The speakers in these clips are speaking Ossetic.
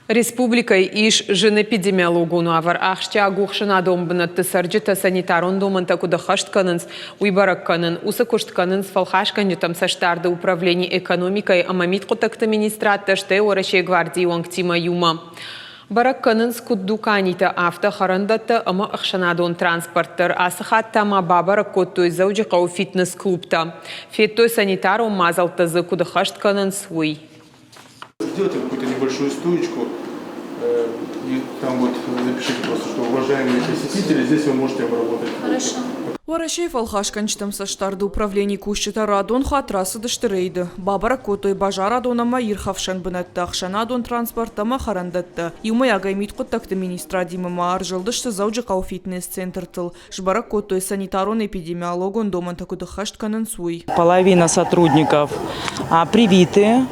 Республикӕйы ис зын эпидемиологон уавӕр. Ахсджиаг у ӕхсӕнадон бынӕтты цӕрджытӕ санитарон домӕнтӕ куыд ӕххӕст кӕнынц, уый бӕрӕг кӕнын. Уыцы куыст кӕнынц фӕлхасгӕнджытӕм цӕстдарды управлени экономикӕйы ӕмӕ мидхъуыддӕгты министрадтӕ, стӕй Уӕрӕсейы гвардийы уӕнгтимӕ иумӕ. Бӕрӕг кӕнынц куыд дуканитӕ, афтӕ хӕрӕндӕттӕ ӕмӕ ӕхсӕнадон транспорт дӕр. Ацы хатт та ма бабӕрӕг кодтой Дзӕуджыхъӕуы фитнес-клубтӕ. Федтой санитарон мадзӕлттӕ дзы куыд ӕххӕст кӕнынц, уый. Сделайте какую-то небольшую стоечку, и там вот запишите просто, что уважаемые посетители, здесь вы можете обработать. Хорошо. Уӕрӕсейы фӕлхасгӕнджытӕм цӕстдарды управленийы кусджытӕ радон хатт рацыдысты рейды. Бабӕрӕг кодтой базарадон ӕмӕ ирхӕфсӕн бынӕттӕ, ӕхсӕнадон транспорт ӕмӕ хӕрӕндӕттӕ. Иумӕйагӕй мидхъуыддӕгты министрадимӕ ма ӕрзылдысты Дзӕуджыхъӕуы фитнес-центртыл, сбӕрӕг кодтой санитарон-эпидемиологон домӕнтӕ куыд ӕххӕст кӕнынц, уый. Половина сотрудников привиты,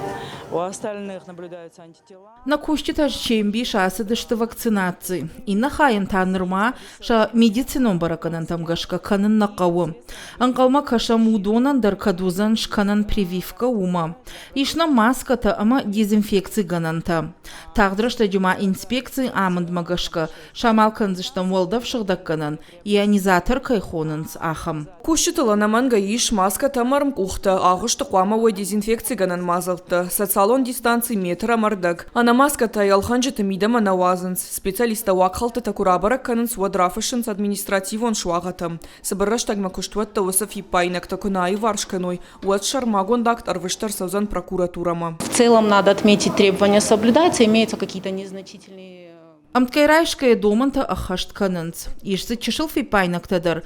у остальных наблюдаются антитела. Нӕ кусджытӕ се мбис ацыдысты вакцинаци, иннӕ хайӕн та нырма сӕ медицинон бӕрӕггӕнӕнтӕм гӕсгӕ кӕнын нӕ хъӕуы. Ӕнхъӕлмӕ кӕсӕм уыдонӕн дӕр кӕд уыдзӕн скӕнӕн прививкӕ, уымӕ. Ис нӕм маскӕтӕ ӕмӕ дезинфекцигӕнӕнтӕ. Тагъд рӕстӕджы ма инспекцийы амындмӕ гӕсгӕ самал кӕндзыстӕм уӕлдӕф сыгъдӕггӕнӕн, ионизатор кӕй хонынц, ахӕм. Кусджытыл ӕнӕмӕнгӕй ис маскӕтӕ ӕмӕ ӕрмкъухтӕ, агъуысты хъуамӕ уой дезинфекцигӕнӕн мадзӕлттӕ, социалон дистанци метр ӕмӕ ӕрдӕг. Ӕнӕ маскӕтӕй ӕлхӕнджыты мидӕмӕ нӕ уадзынц. Специалисттӕ уагхӕлдтытӕ куы рабӕрӕг кӕнынц, уӕд рафыссынц административон суагъӕтӕ. Цыбыр рӕстӕгмӕ куыстуӕттӕ уыцы фиппаинӕгтӕ куы нӕ аиуварс кӕной, уӕд сӕрмагонд акт ӕрвыст ӕрцӕудзӕн прокуратурӕмӕ. В целом надо отметить, требования соблюдаются, имеются какие-то незначительные Ӕмткӕй райсгӕйӕ домӕнтӕ ӕххӕст кӕнынц. Ис дзы чысыл фиппаинӕгтӕ дӕр.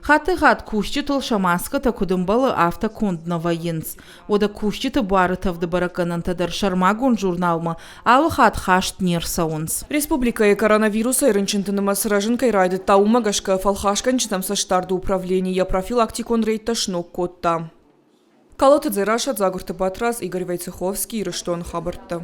Хаттӕй-хатт кусджытыл сӕ маскӕтӕ куыд ӕмбӕлы, афтӕ конд нӕ вӕййынц. Уӕдӕ кусджыты буары тӕвды бӕрӕггӕнӕнтӕ дӕр сӕрмагонд журналмӕ алы хатт хаст не рцӕуынц. Республикӕйы коронавирусӕй рынчынты нымӕц рӕзын кӕй райдыдта, уымӕ гӕсгӕ фӕлхасгӕнджытӕм цӕстдарды управлени йӕ профилактикон рейдтӕ сног кодта. Калоты Дзерассӕ, Дзагуырты Батрадз, Игорь Войцеховский, Ирыстоны хабӕрттӕ.